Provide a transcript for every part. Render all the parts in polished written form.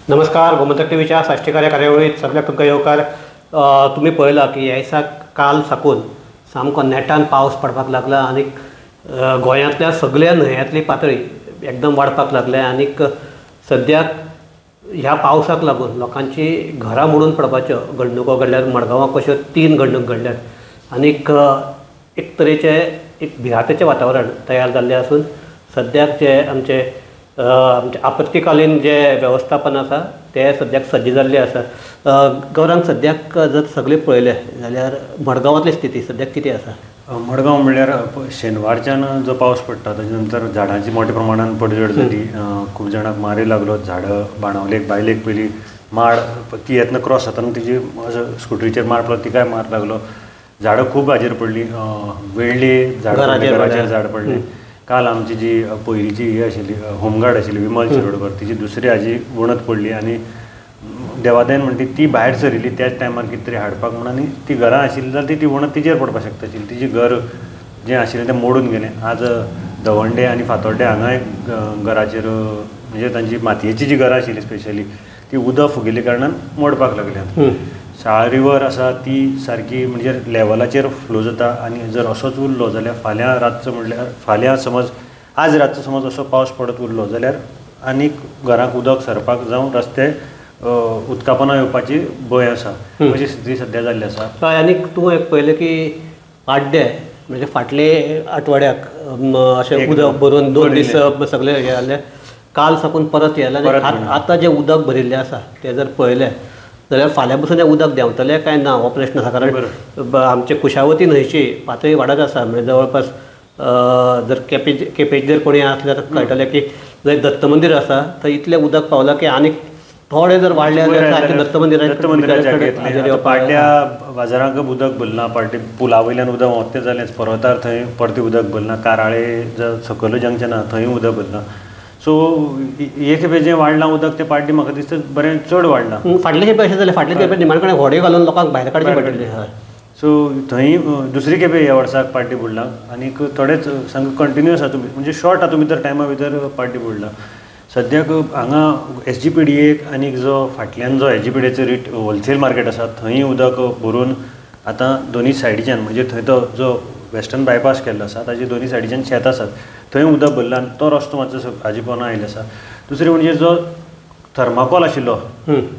नमस्कार, गोमंतक टीव्हीच्या साश्टीकार ह्या कार्यावळीत सगळ्याक तुमकां येवकार. तुमी पळयलां की ह्या दिसाक काल साकून सामको नेटान पावस पडपाक लागला आनी गोंयांतल्या सगळ्या न्हंयांतली पातळी एकदम वाडपाक लागल्या आनीक सद्याक ह्या पावसाक लागून लोकांची घरां मोडून पडपाच्यो घडणुको घडल्यात. मडगांवां कश्यो 3 घडणूक घडल्यात आनीक एक तरेचें एक भिरांतेचें वातावरण तयार जाल्लें आसून सद्याक जे आमचे आमचे आपत्तीकालीन जे वेवस्थापन आसा ते सद्याक सज्ज जाल्ले आसा. गौरांग, सद्याक जर सगळें पळयलें जाल्यार मडगांवांतली स्थिती सद्याक कितें आसा? मडगांव म्हणल्यार शेनवारच्यान जो पावस पडटा ताजे नंतर झाडांची मोठ्या प्रमाणान पडझड जाली. खूब जाणांक मारय लागलो. झाडां बाणावलेक बायलेक पयली माड ती येतना क्रॉस जाताना तिजी स्कुटरीचेर मार पडलो, तिकाय मार लागलो. झाडां खूब हाजेर पडली, वेळ्ळे झाड, घराचेर झाड पडलें. काल आमची जी पयलींची ही आशिल्ली होमगार्ड आशिल्ली विमल शिरोडकर, तिची दुसरी हाजी वणत पडली आनी देवादयन म्हणटी ती भायर सरिल्ली त्याच टायमार कितें तरी हाडपाक म्हूण आनी ती घरां आशिल्ली जाल्यार ती वणत तिचेर पडपाक शकता आशिल्ली. तिचें घर जें आशिल्लें तें मोडून गेलें. आज दवंडे आनी फातोड्डे हांगाय घराचेर म्हणजे तांची मातयेची जी घरां आशिल्ली स्पेशली ती उदक फुगिल्ल्या कारणान मोडपाक लागल्यात. साळ रिवर आसा ती सारकी म्हणजे लेवलाचेर फ्लो जाता आनी जर असोच उरलो जाल्यार फाल्यां रातचो म्हणल्यार फाल्यां समज आज रातचो समज असो पावस पडत उरलो जाल्यार आनीक घरांक उदक सरपाक जावं रस्ते उदकापना येवपाची भंय आसा. अशी स्थिती सद्या जाल्ली आसा. हय, आनीक तूं एक पळयलें की पाड्डे म्हणजे फाटले आठवड्याक अशें उदक भरून 2 दीस सगळे हें जालें, काल साकून परत येयलें. आतां जें उदक भरिल्लें आसा तें जर पळयलें जाल्यार फाल्यां पसून उदक देंवतलें काय ना हो प्रश्न आसा. कारण आमचे कुशावती न्हंयची पातळी वाडत आसा. म्हणजे जवळपास जर केपेंच जर कोणी आसल्यार कळटलें की जंय दत्त मंदीर आसा थंय इतलें उदक पावलां की आनीक थोडें जर वाडलें जाल्यार दत्त मंदिराच्या पाड्ड्या बाजारांक उदक भरलां, पाड्डे पुला वयल्यान उदक व्हांवतें जालेंच, पर्वतार थंय परतें उदक भरलां, काराळे सकयल जंक्शन आहा थंय उदक भरलां. सो हे खेपे जें वाडलां उदक तें पाड्डे म्हाका दिसता बरें चड वाडलां. फाटले खेपे अशें जालें, फाटले खेपे निमाणे कडेन होडे घालून लोकांक भायर काडचें पडटलें. हय, सो थंय दुसरी खेपे ह्या वर्साक पाड्डे बुडलां आनीक थोडेच सामकें कंटिन्युअस हातूंत म्हणजे शॉर्ट हातूंत भितर टायमा भितर पाड्डे बुडलां. सद्याक हांगा एस जी पी डी एक आनीक जो फाटल्यान जो S G P D echo writ wholesale market आसा थंय उदक भरून आतां दोनूय सायडीच्यान म्हणजे थंय तो जो वेस्टर्न बायपास केल्लो आसा ताजे दोनूय सायडीच्यान शेत आसात थंय उदक भरलां आनी तो रस्तो मातसो हाजे पोंदा आयिल्लो आसा. दुसरें म्हणजे जो थर्माकोल आशिल्लो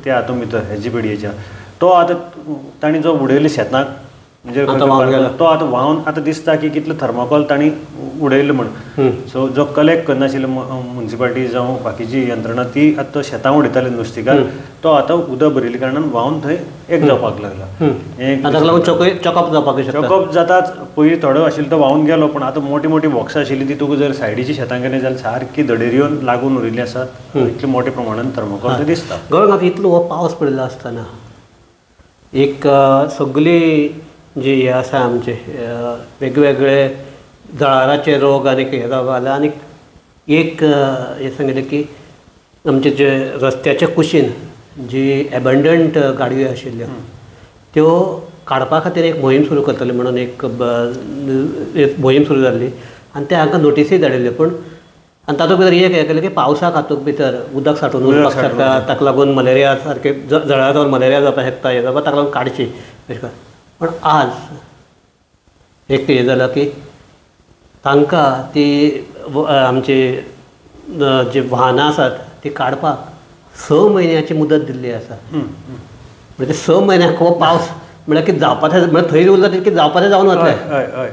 त्या हातूंत भितर एस जी पी डी एच्या तो आतां तांणी जो उडयलो शेताक म्हणजे तो आतां व्हांवन आतां दिसता की कितलो थर्माकोल तांणी उडयलो म्हण. सो जो कलेक्ट करनाशिल्लो मुन्सिपालिटी जावं बाकीची यंत्रणा ती आतां तो शेतां उडयताली नुस्तेकार, तो आतां उदक भरिल्ल्या कारणान व्हांवन थंय एक जावपाक लागला. ताका लागून चॉकअप जावपाक शकता. चॉकअप जाताच, पयलीं थोडो आशिल्लो तो व्हांवन गेलो, पूण आतां मोटी मोटी बॉक्सां आशिल्ली ती तुका जर सायडीच्या शेतां गेली जाल्यार सारकी धडेर येवन लागून उरिल्ली आसात. इतले मोठ्या प्रमाणान थर्माकोल थंय दिसता. गोंयांत आतां इतलो हो पावस पडिल्लो आसतना एक सगळी जी हे आसा आमचे वेगवेगळे जळाराचे रोग आनी हे जावपाक लागले. आनी एक हें सांगिल्लें की आमचे जे रस्त्याच्या कुशीन जी एबंडंट गाडयो आशिल्ल्यो त्यो काडपा खातीर एक मोहीम सुरू करतले म्हणून एक मोहीम सुरू जाल्ली आनी ते हांकां नोटीसूय धाडिल्ल्यो. पूण आनी तातूंत भितर एक हें केलें की पावसाक हातूंत भितर उदक सांठून उरपाक शकता, ताका लागून मलेरिया सारके जळार जावन मलेरिया जावपाक शकता, हें जावपाक ताका लागून काडची अशें करून. पण आज एक हें जालां की तांकां ती आमची जी वाहनां आसात ती काडपाक 6 म्हयन्याची मुदत दिल्ली आसा. म्हणजे 6 म्हयन्याक हो पावस म्हळ्यार की जावपाचें म्हळ्यार थंय उरला की जावपाचें जावन वतलें. हय हय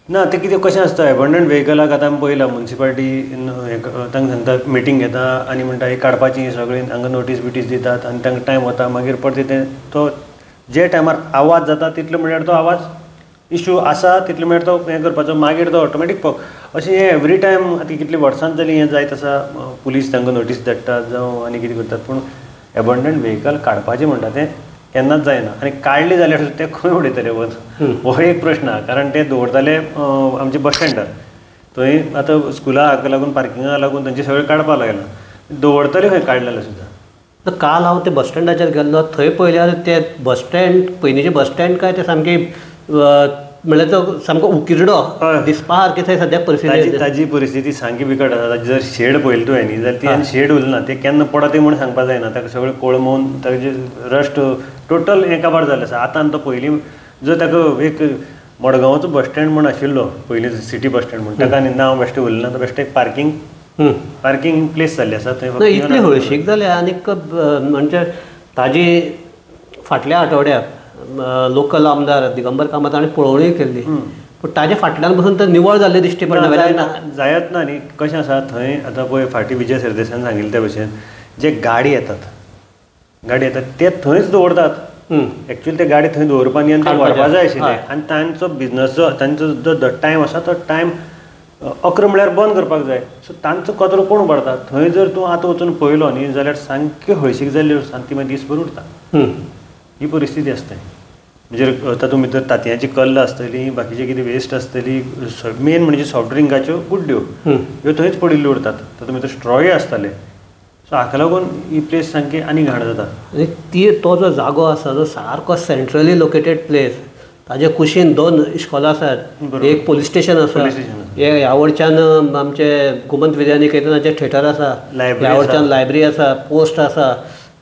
ना तें कितें कशें आसता एबंडंट व्हेकलाक आतां आमी पळयलां मुन्सिपालिटी तांकां सांगता मिटींग घेता आनी म्हणटा ही काडपाची सगळीं हांगा नोटीस बिटीस दितात आनी तांकां टायम वता. मागीर परते तें तो जे टायमार आवाज जाता तितलो म्हणल्यार तो आवाज इशू आसा तितलो म्हणल्यार तो हें करपाचो, मागीर तो ऑटोमॅटीक पक अशें हें एवरी टायम आतां कितलीं वर्सां जालीं हें जायत आसा. पुलीस तांकां नोटीस धाडटात जावं आनी कितें करतात, पूण एबंडंट व्हेकल काडपाचें म्हणटा तें केन्नाच जायना. आनी काडलें जाल्यार ते खंय उडयतले वच हो एक प्रश्न आहा. कारण ते दवरताले आमचे बस स्टँडार, थंय आतां स्कुलाक लागून पार्किंगाक लागून तांचे सगळें काडपाक लागलां, दवरतले खंय काडलें जाल्यार सुद्दां. काल हांव ते बस स्टँडाचेर गेल्लो थंय पळयल्यार ते बस स्टँड पयलींचें बस स्टँड काय ते सामकें म्हणल्यार तो सामको उकिरडो दिसपा सारकी थंय सद्याक परिस्थिती. ताजी परिस्थिती सामकी बिकट आसा. ताजी जर शेड पळयली तुवें न्ही जाल्यार ती शेड उरना, ते केन्ना पडत तें म्हूण सांगपाक जायना. ताका सगळें कोळमोवन ताजे रस्ट टोटल हें काबार जाल्लें आसा. आतां तो पयलीं जो ताका एक मडगांवचो बस स्टँड म्हूण आशिल्लो पयलीं सिटी बस स्टँड म्हूण, ताका आनी नांव बेश्टें उरलें ना, तो बेश्टें एक पार्किंग प्लेस जाल्ली आसा थंय. इतली हळशीक जाल्या आनीक म्हणजे ताजी फाटल्या आठवड्याक लोकल आमदार दिगंबर कामत हांणी पळोवणी केल्ली, पूण ताजे फाटल्यान बसून तर निवळ जाल्ले दिश्टी पडना. जायत ना न्ही. कशें आसा थंय आतां पळय फाटीं विजय सरदेसायान सांगिल्लें त्या भशेन जे गाडी येतात ते थंयच दवरतात. एक्चुअली ते गाडी थंय दवरपा न्ही आनी ते व्हरपा जाय आशिल्ले. आनी तांचो बिजनस जो तांचो जो टायम आसा तो टायम 11 म्हळ्यार बंद करपाक जाय. सो तांचो कचरो कोण उबारता? थंय जर तूं आतां वचून पळयलो न्ही जाल्यार सामकी हळशीक जाल्ली आसता आनी ती मागीर दीसभर उरता. ही परिस्थिती आसता. म्हणजे तातूंत भितर तांतयांची कल्ल आसतली, बाकीचे कितें वेस्ट आसतली, मेन म्हणजे सॉफ्ट ड्रिंकाच्यो गुड्ड्यो ह्यो थंयच पडिल्ल्यो उरतात. तातूंत भितर स्ट्रॉय आसताले. सो हाका लागून ही प्लेस सामकी आनी घाण जाता. आनी ती तो जो जागो आसा जो सारको सेंट्रली लोकेटेड प्लेस, ताजे कुशीन 2 इश्कोलां आसात, एक पोलीस स्टेशन आसा, ह्या वटच्यान आमचे गोमंत विद्यानिकेतनाचें थिएटर आसा, ह्या वटच्यान लायब्ररी आसा, पोस्ट आसा,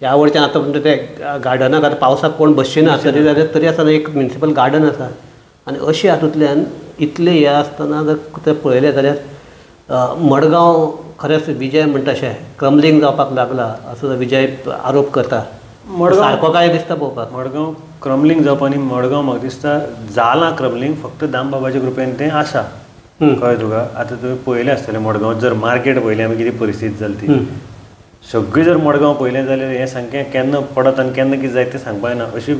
ह्या वटच्यान आतां म्हणजे ते गार्डनाक आतां पावसाक कोण बसचे ना तरी जाल्यार तरी आसतना एक म्युनिसिपल गार्डन आसा. आनी अशी हातूंतल्यान इतलें हें आसतना जर तें पळयलें जाल्यार मडगांव खरेंच विजय म्हणटा अशें क्रमलिंग जावपाक लागला असो विजय आरोप करता. मडगांव सारको काय दिसता पळोवपाक मडगांव क्रमलिंग जावपा न्ही, मडगांव म्हाका दिसता जालां क्रमलिंग फक्त दामबाबाच्या कृपेन तें आसा. कळ्ळें तुका? आतां तुवें पळयलें आसतलें मडगांव जर मार्केट पळयलें आमी कितें परिस्थिती जाली ती सगळी जर मडगांव पळयलें जाल्यार हें सामकें केन्ना पडत आनी केन्ना कितें जायत तें सांगपाक जायना. अशी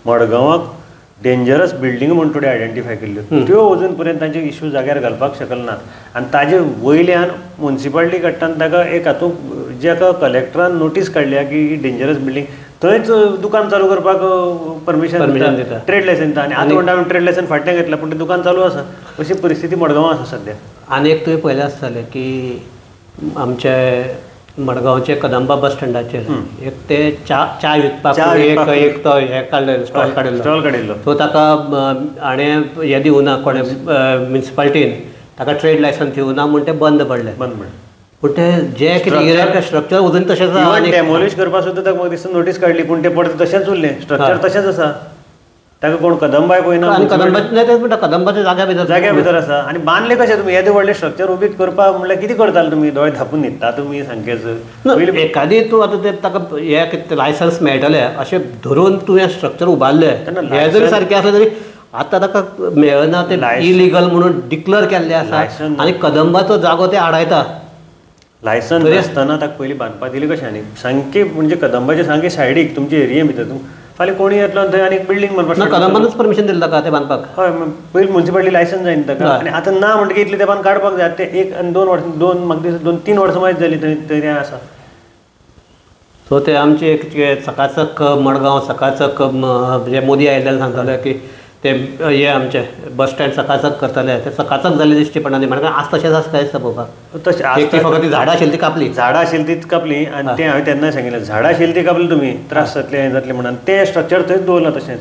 मडगांवाक डेंजरस बिल्डींग म्हूण थोड्यो आयडेंटिफाय केल्ल्यो त्यो अजून पर्यंत तांचे इश्यू जाग्यार घालपाक शकले नात. आनी ताजे वयल्यान मुन्सिपालिटी कडल्यान ताका एक हातूंत जेका कलेक्टरान नोटीस काडल्या की ही डेंजरस बिल्डींग थंयच दुकान चालू करपाक परमिशन दिता, ट्रेड लायसन्स दिता. आनी आतां म्हणटा आमी ट्रेड लायसन्स फाटल्यान घेतला पूण तें दुकान चालू आसा. अशी परिस्थिती मडगांवां आसा सद्या. आनी एक तुवें पळयलें आसतलें की आमचे मडगांवचे कदंबा बस स्टँडाचेर एक ते च्या विकपाक एक तो हें काडलेलो स्टॉल काडिल्लो, सो ताका हाणें हें दिवना कोणें म्युनिसिपालिटीन ताका ट्रेड लायसन्स दिवना म्हूण तें बंद पडलें. पूण तें जें कितें गिरायक स्ट्रक्चर अजून तशेंच आसा. डेमोलिश करपाक सुद्दां ताका म्हाका दिसता नोटीस काडली पूण तें परतें तशेंच उरलें, स्ट्रक्चर तशेंच आसा. ताका कोण कदंबाय पळयना. आनी कदंबा कदंबाच्या जाग्या भितर आसा. आनी बांदले कशें तुमी येदें व्हडलें स्ट्रक्चर उबीत करपाक म्हणल्यार कितें करताले तुमी? दोळे धांपून न्हिदता तुमी सामकेच. एकादी तूं आतां तें ताका हें लायसन्स मेळटलें अशें धरून तुवें स्ट्रक्चर उबारलें हें जरी सारकें आसलें तरी आतां ताका मेळना तें इलिगल म्हणून डिक्लेर केल्लें आसा आनी कदंबाचो जागो ते आडायता. लायसन्स आसतना ताका पयलीं बांदपाक दिलें कशें? आनी सामकें म्हणजे कदंबाचे सामकें सायडीक तुमचे एरिये भितर तूं फाल्यां कोणी येतलो थंय आनी बिल्डींग बांदपाक. कदंबानूच परमिशन दिलें ताका तें बांदपाक. हय, पयलीं मुन्सिपालिटी लायसन्स जाय न्ही ताका. आनी आतां ना म्हणटकीर इतलें तेंपान काडपाक जाय. तें 1 आनी 2 वर्सां 2 म्हाका दिसता 2-3 वर्सां मागीर जालीं थंय थंय तें आसा. सो ते आमचे एक चकाचक मडगांव चकाचक जे मोदी आयिल्ल्यान सांगताले की ते हे आमचे बस स्टँड चकाचक करताले, ते चकाचक जाल्ले दिश्टी पडना न्ही. म्हणल्यार आज तशेंच आसा काय दिसता पळोवपाक. तशें फकत ती झाडां आशिल्ली ती कापली, झाडां आशिल्ली तीच कापली. आनी तें हांवें तेन्ना सांगिल्लें झाडां आशिल्ली ती कापली तुमी त्रास जातले हें जातलें म्हणून तें स्ट्रक्चर थंयच दवरलां तशेंच.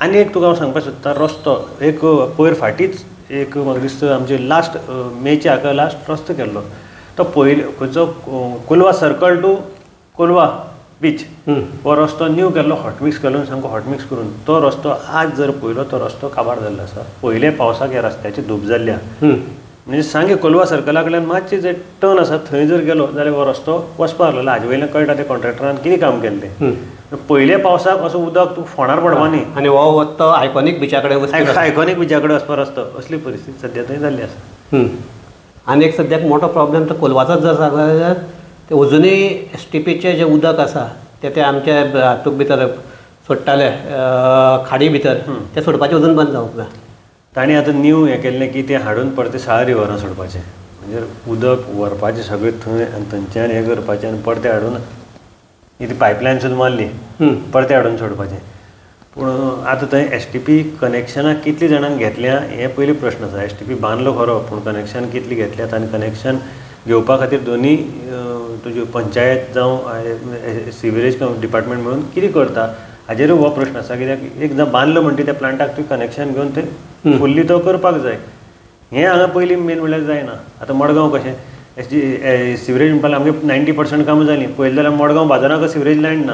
आनी एक तुका हांव सांगपाक सोदता, रस्तो एक पयर फाटींच एक म्हाका दिसता आमचे लास्ट मेचे हाका लास्ट रस्तो केल्लो तो पयलीं खंयचो Colva circle to Colva beach हो रस्तो न्यू केल्लो, हॉटमिक्स केलो सामको हॉटमिक्स करून तो रस्तो आज जर पळयलो तो रस्तो काबार जाल्लो आसा. पयले पावसाक ह्या रस्त्याची धूप जाल्ली आसा. म्हणजे सामकें कोलवा सर्कला कडल्यान मातशें जे टर्न आसा थंय जर गेलो जाल्यार हो रस्तो वचपाक लागलो. हाजे वयल्यान कळटा ते कॉन्ट्रॅक्टरान कितें काम केल्लें. पयल्या पावसाक असो उदक तूं फोंडार पडपा न्ही. आनी हो तो आयकॉनीक बिचा कडेन, आयकॉनीक बिचा कडेन वचपा रस्तो, असली परिस्थिती सद्या थंय जाल्ली आसा. आनी एक सद्याक मोठो प्रॉब्लेम तो कोलवाचोच जर सांगला जाल्यार ते अजुनूय एस टी पीचें जें उदक आसा तें ते आमच्या हातूंत भितर सोडटाले खाडी भितर, तें सोडपाचें अजून बंद जावंक ना. तांणी आतां न्यू हें केल्लें की तें हाडून परतें साळ रिवरां सोडपाचें, म्हणजे उदक व्हरपाचें सगळें थंय आनी थंयच्यान हें करपाचें आनी परतें हाडून ती पायपलायन सुद्दां मारली परतें हाडून सोडपाचें. पूण आतां थंय एस टी पी कनेक्शनां कितलीं जाणांक घेतल्या हें पयलीं प्रश्न आसा. एस टी पी बांदलो खरो पूण कनेक्शन कितलीं घेतल्यात आनी कनेक्शन घेवपा खातीर दोनी तुज्यो पंचायत जावं सिवरेज डिपार्टमेंट म्हणून कितें करता हाजेरूय हो प्रश्न आसा. कित्याक एकदां बांदलो म्हणटी त्या प्लांटाक तुवें कनेक्शन घेवन थंय फुल्ली तो करपाक जाय. हें हांगा पयलीं मेन म्हणल्यार जायना. आतां मडगांव कशें एस सिवरेज म्हणपाक आमगे 90% कामां जालीं. पळयलें जाल्यार मडगांव बाजारांक सिवरेज लायन ना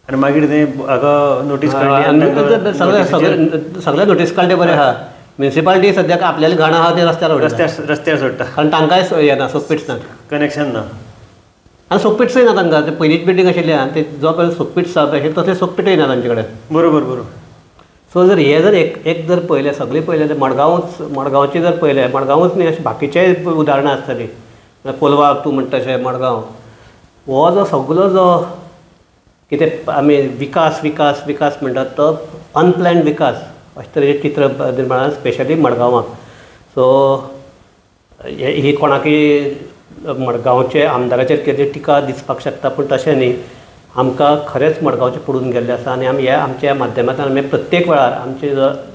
आनी मागीर तें हाका नोटीस काडली. सगळे नोटीस काडले बरें आहा. म्युनिसिपालिटी सद्याक आपल्याले घाण आहा ते रस्त्यार रस्त्यार सोडटा, कारण तांकांय येना सोकपीट्स ना, कनेक्शन ना आनी सोकपीट्सय ना तांकां. ते पयलींच बिल्डींग आशिल्ली आनी ते जो पळय सोकपीट्स आसा तसले सोकपीटय ना तांचे कडेन. बरोबर बरोबर. सो जर हे जर एक एक जर पळयलें सगळें पळयलें जाल्यार मडगांवूच मडगांवचें जर पळयलें, मडगांवूच न्ही अशें बाकीचेय उदाहरणां आसतलीं. कोलवा तूं म्हणटा तशें मडगांव हो जो सगलो जो कितें आमी विकास विकास विकास म्हणटात तो अनप्लॅन्ड विकास अशें तरेचें चित्र निर्माण स्पेशली मडगांवाक. सो ही कोणाकय मडगांवचे आमदाराचेर कितें टिका दिसपाक शकता, पूण तशें न्ही. आमकां खरेंच मडगांवचें पडून गेल्लें आसा आनी आमी ह्या आमच्या माध्यमांतल्यान आमी प्रत्येक वेळार आमची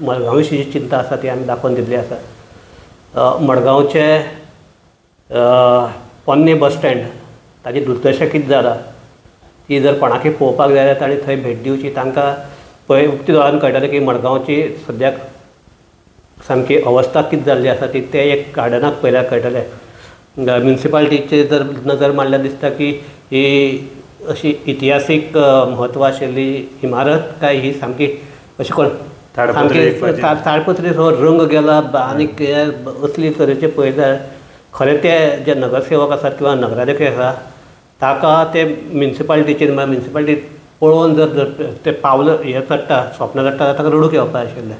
मडगांव विशीं जी चिंता आसा ती आमी दाखोवन दिल्ली आसा. मडगांवचे पोन्नें बस स्टँड ताची दुर्दशा कितें जाला ती जर कोणाकय पळोवपाक जाय जाल्यार ताणें थंय भेट दिवची. तांकां पळय उक्ती दोळ्यान कळटलें की मडगांवची सद्याक सामकी अवस्था कितें जाल्ली आसा ती ते एक गार्डनाक पळयल्यार कळटलें. म्युनिसिपालिटीचेर जर नजर मारल्यार दिसता की ही अशी इतिहासीक म्हत्व आशिल्ली इमारत काय ही सामकी अशी कोण सामकी ताडपत्री रंग गेला आनीक असली तरेचे पळयल्यार खरें ते जे नगरसेवक आसात किंवा नगराध्यक्ष आसा ताका ते म्युनिसिपालिटीचेर म्युनिसिपालिटी पळोवन जर ते पावल हें चडटा स्वप्न चडटा ताका रडूंक येवपा आशिल्लें.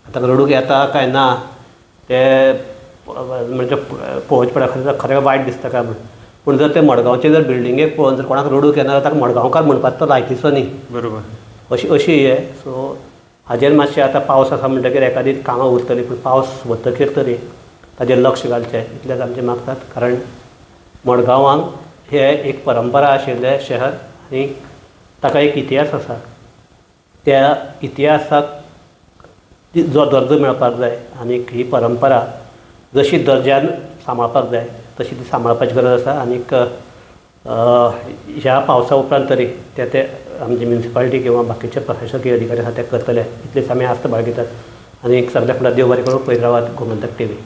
ताका रडूंक येता काय ना ते म्हणजे पळोवचें पडटा, खरें वायट दिसता काय म्हूण. पूण जर ते मडगांवचे जर बिल्डिंगेक पळोवन जर कोणाक रडूंक येना ताका मडगांवकार म्हणपाक तो लायकीचो न्ही. बरोबर. अशी अशी हें. सो हाजेर मातशें आतां पावस आसा म्हणटकीर एकादी कामां उरतलीं, पूण पावस वतकीर तरी ताजेर लक्ष घालचें इतलेंच आमचें मागतात. कारण मडगांवांक हें एक परंपरा आशिल्लें शहर आनी ताका एक इतिहास आसा. त्या इतिहासाक जो दर्जो मेळपाक जाय आनी ही परंपरा जशी दर्ज्यान सांबाळपाक जाय तशी ती सांबाळपाची गरज आसा. आनीक ह्या पावसा उपरांत तरी ते ते आमची म्युनिसिपालिटी किंवा बाकीचे प्रशासकीय अधिकारी आसा ते करतले इतलीच आमी आस्त बाळगितात. आनी सगळ्या फुडें देव बरें करूं. पळयत रावात गोमंतक टीव्ही.